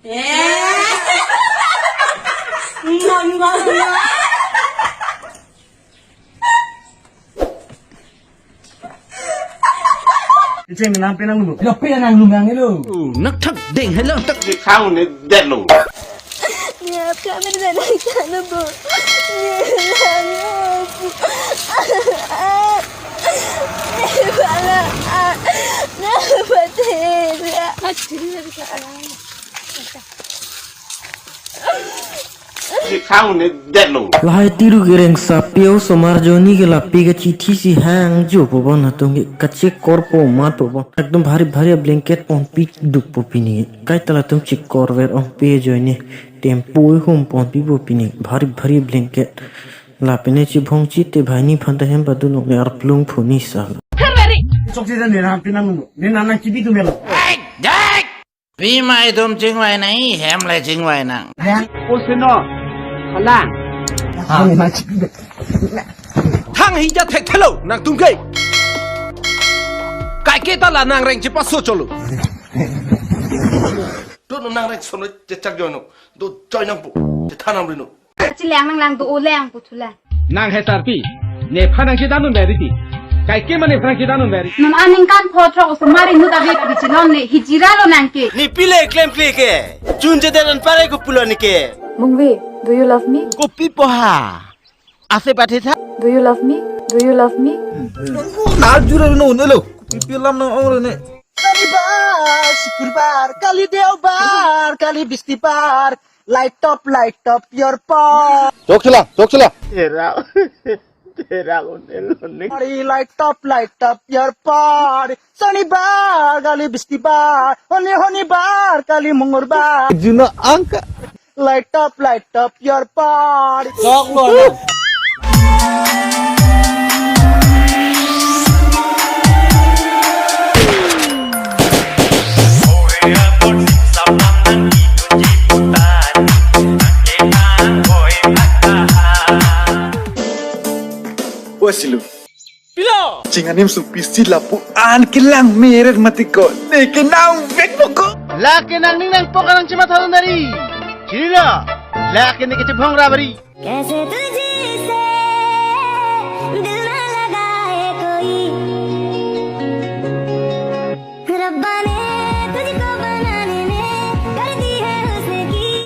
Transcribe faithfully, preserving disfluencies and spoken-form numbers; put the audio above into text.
Ngam, ngam, ngam. Iche mi nam penang lu. Lo penang lu mang lo. Nak thak deng hai lo tak. Kau ni det lo. Niap kami na nang kana bo. Niap kami. Bala. Na pate. Kau ni det lo. Lahai tiru kereng sapi osomar ajoine ke lapi kachithi si hang jo po bon atum ke kachekor po mat po bon. Ekdom bhari bhari blanket ponpi duk po pini. Kaita latum chekor ver ong pe ajoine. Tempo hum ponpi po pini. Bhari bhari blanket. Lapen ne chibhong chite bhai ni phanta hem padu nok le arplung phuni sal. Chok chida ne ram pinang mo. Ne nana chibi tu melo. Pima itum chingvai nang, hem le chingvai nang. Oseno, halang. Thang hija thekthelo nangtum ke. Kaike ta la nangreng chepaso cholo. Dono nangreng sono chechak jono. Do join nangpo. Chethanam rino. Chilang nang lang do o lang pu thulang. Nang he tarpi. Nephan nang chedanun beri ti. Kaike ma nephan nang chedanun beri. Non aningkan pho throk osomar inut ave pu chilon le hijira lo nang ke. Ne pile klemkle ke. Chun chedan pare ko pulo ne ke. Mungvi, do you love me? Kopi poha. Ase pathe tha. Do you love me? Do you love me? Na jura no ne lo. Pipi lam nang ong ne. Sonibar, Sukurbar, kali Deobar, kali Bistibar. Light up, light up your pot. Chok chila, chok chila. Tera, tera onel onel. Party, light up, light up your party. Sonibar, kali Bistibar, honi honibar, kali Mungurbar. Juna angka. Light up, light up your party. Chok lo. Wasilu. Pilo. Chinganim supi si lapu an kelang meret mati ko. Ne ke nang vek mo ko. La ke nangning nangpok anang chematha dari. Chirilo. La ke ne ke chebhong ra bari. कैसे तुझसे दिल ना लगाए कोई।